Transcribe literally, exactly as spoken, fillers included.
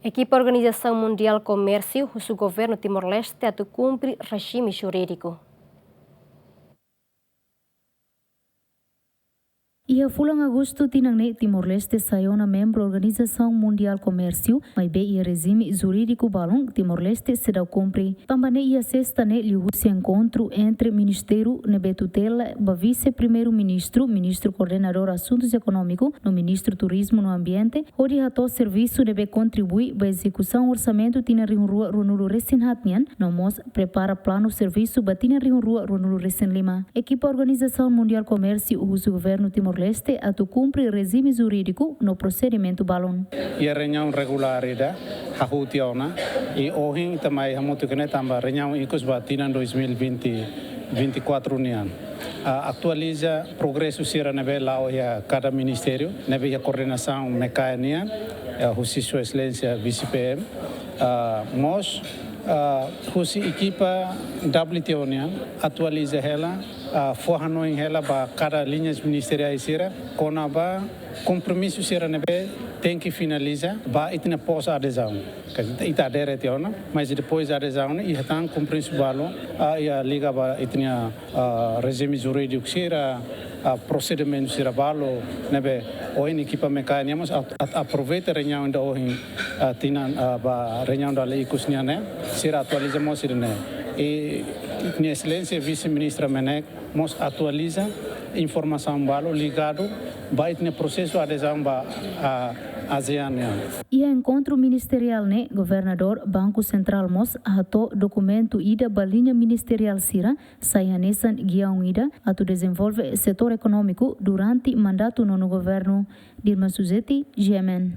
Ekipa Organizasaun Mundiál Komérsiu husu governu Timor-Leste atu kumpre rejime jurídiku. Iha fulan Agostu tinan ne'e Timor-Leste sai ona membru Organizasaun Mundiál Komérsiu, maibé iha rejime jurídiku balun Timor-Leste seidauk kumpre. Tanba ne'e iha sesta ne'e liuhusi enkontru entre ministériu ne'ebé tutela ba Vise-Primeiru-Ministru, Ministru Koordenadór Asuntus Ekonómiku, no Ministru Turizmu no Ambiente, hodi hato'o servisu ne'ebé kontribui ba ezekusaun orsamentu tinan rihun rua ruanulu resin haat nian, no mós prepara planu servisu ba tinan rihun rua ruanulu resin lima. Ekipa Organizasaun Mundiál Komérsiu husu governu Timor-Leste atu kumpre rejime jurídiku no prosedimentu balun. Iha reuniaun regulár ida hahú tiha ona, i ohin ita mai hamutuk ne'e tanba reuniaun ikus ba tinan dois mil e vinte, vinte e quatro nian. Ah, atualiza progresu sira ne'ebé la'o iha kada ministériu, ne'ebé iha koordenasaun MCAE nian, eh, husi Sua Exelénsia Vise-PM, ah, mós, ah, husi ekipa W T O nian, atualiza hela, ah, fó hanoin hela ba kada liñas ministeriais sira, kona-ba kompromisu sira ne'ebé tenke finaliza ba ita-nia pós-adezaun. Quer dizer, ita adere tiha ona, mas depois adezaun ne'e iha tan kompromisu balu, ah, iha liga ba ita-nia, ah, rejime jurídiku sira, ah, prosedimentu sira balu, ne'ebé ohin ekipa MCAE nian mós a-, a-, aproveita reuniaun ida ohin, ah, tinan, ah, ba reuniaun dala ikus nian ne'e, sira atualiza mós ida-ne'e. I Sua Exelénsia Vise-Ministra MNEK mós atualiza informasaun balu ligadu ba ita-nia prosesu adezaun ba, ah, ASEAN nian. Iha enkontru ministeriál ne'e, Governadór Banku Sentrál mós hato'o dokumentu ida ba liña ministeriál sira, sai hanesan giaun ida atu dezenvolve setór ekonómiku durante mandatu nonu governu. Dilma Suzeti, G M N.